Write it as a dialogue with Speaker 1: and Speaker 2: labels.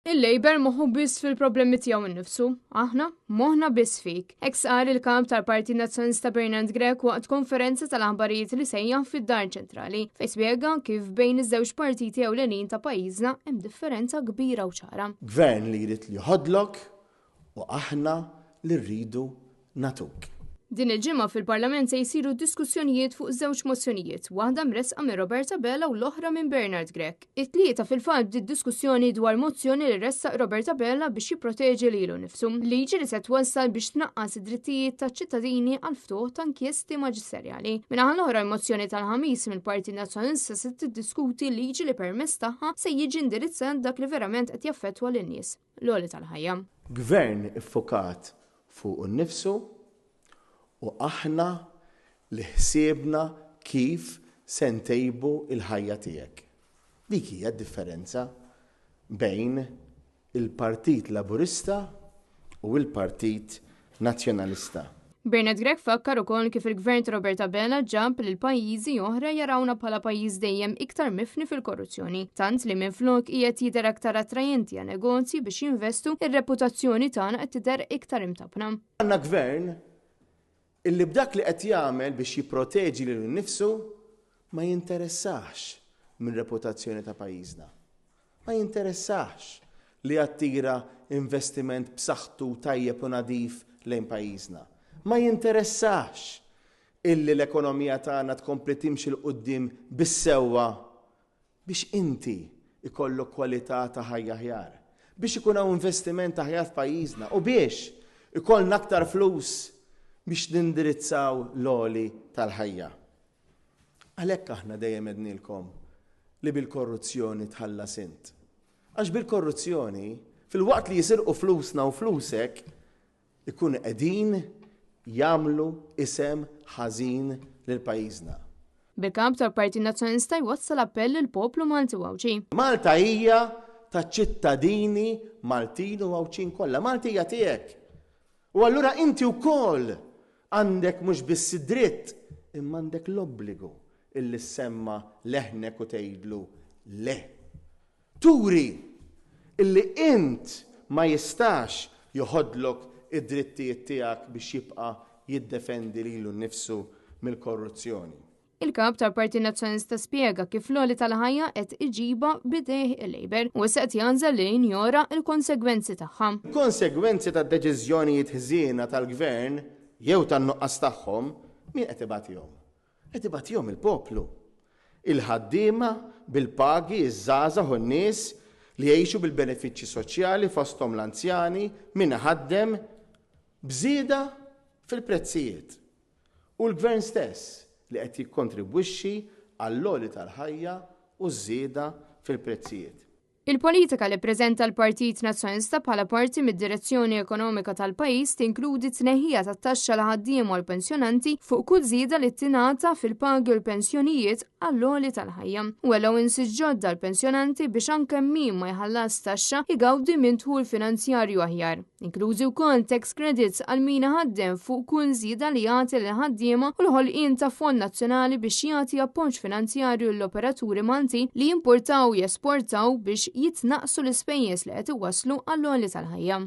Speaker 1: Il-Labour moħħu biss fil-problemi tiegħu nnifsu, aħna moħħna biss fik. Hekk stqarr il-Kap tal-Partit Nazzjonalista Bernard Grech waqt konferenza tal-aħbarijiet li sejjaħ fid-Dar Ċentrali, fejn spjega kif bejn iż-żewġ partiti ewlenin ta' pajjiżna hemm differenza kbira u ċara.
Speaker 2: Gvern li jrid li joħodlok u aħna li rridu nagħtuk.
Speaker 1: Din il-ġimgħa fil-Parlament se jsiru diskussjonijiet fuq żewġ mozzjonijiet, waħda mressqa minn Robert Abela u l-oħra minn Bernard Grech. It-Tlieta fil-fatt bdiet diskussjoni dwar mozzjoni li ressaq Robert Abela biex jipproteġi lilu nnifsu. Liġi li se twassal biex tnaqqas id-drittijiet taċ-ċittadini għal ftuħ ta' inkjesti maġisterjali. Min-naħa l-oħra l-mozzjoni tal-Ħamis mill-Partit Nazzjonalista se tiddiskuti liġi li permezz tagħha se jiġi indirizzat dak li verament qed jaffettwa lin-nies, l-għoli tal-ħajja.
Speaker 2: Gvern iffukat fuqu nnifsu u aħna li ħsiebna kif se ntejbu l-ħajja tiegħek. Dik hija d-differenza bejn il-Partit Laburista u l-Partit Nazzjonalista.
Speaker 1: Bernard Grech fakkar ukoll kif il-Gvern ta' Robert Abela ġab lil pajjiżi oħra jarawna bħala pajjiż dejjem iktar mifni fil-korruzzjoni, tant li minflok qiegħed jidher aktar attrajenti għan negozji biex jinvestu, ir-reputazzjoni tagħna qed tidher iktar imtappna.
Speaker 2: Għandna Gvern illi b'dak li qed jagħmel biex jipproteġi lilu nnifsu ma jinteressahx mir-reputazzjoni ta' pajjiżna. Ma jinteressahx li jattira investiment b'saħħtu tajjeb u nadif lejn pajjiżna. Ma jinteressahx illi l-ekonomija tagħna tkompli timxi 'l quddiem bis-sewwa biex inti jkollok kwalità ta' ħajja aħjar, biex ikun hawn investiment aħjar f'pajjiżna u biex ikollna aktar flus biex nindirizzaw l-għoli tal-ħajja. Għalhekk aħna dejjem għednielkom li bil-korruzzjoni tħallas int. Għax bil-korruzzjoni, filwaqt li jisirqu flusna u flusek, ikunu qegħdin jagħmlu isem ħażin lil pajjiżna.
Speaker 1: Bil-Kap tal-Partit Nazzjonalista jwassal appell lill-poplu Malti u Għawdxi.
Speaker 2: Malta hija taċ-ċittadini Maltin u Għawdxin kollha. Malta hija tiegħek. U allura inti wkoll għandek mhux biss id-dritt imma għandek l-obbligu illi ssemma' leħnek u tgħidlu le. Turi illi int ma jistax joħodlok id-drittijiet tiegħek biex jibqa' jiddefendi lilu nnifsu mill-korruzzjoni.
Speaker 1: Il-Kap tal-Partit Nazzjonalista spjega kif l-għoli tal-ħajja qed iġibha b'idejh il-Labour u issa qed jagħżel li jinjora l-konsegwenzi tagħha.
Speaker 2: Il-konsegwenzi tad-deċiżjonijiet ħżiena tal-Gvern jew tan-nuqqas tagħhom min qed ibatihom? Qed ibatihom il-poplu. Il-ħaddiema bil-pagi, iż-żgħażagħ u n-nies li jgħixu bil-benefiċċji soċjali fosthom l-anzjani, min iħaddem, b'żieda fil-prezzijiet. Hu l-Gvern stess li qed jikkontribwixxi għall-għoli tal-ħajja u ż-żieda fil-prezzijiet.
Speaker 1: Il-politika li ppreżenta l-Partit Nazzjonalista bħala parti mid-direzzjoni ekonomika tal-pajjiż tinkludi t-tneħħija tat-taxxa għall-ħaddiema u l-pensjonanti fuq kull żieda li tingħata fil-pagi u l-pensjonijiet għall-għoli tal-ħajja u allowances ġodda għall-pensjonanti biex anke min ma jħallas taxxa jgawdi minn dħul finanzjarju aħjar. Inklużi wkoll tax credits għal min iħaddem fuq kull żieda li jagħti lill-ħaddiema u l-ħolqien ta' fond nazzjonali biex jagħti appoġġ finanzjarju lill-operaturi Maltin li jimportaw u jesportaw biex jitnaqqsu l-ispejjeż li qed iwasslu għall-għoli tal-ħajja.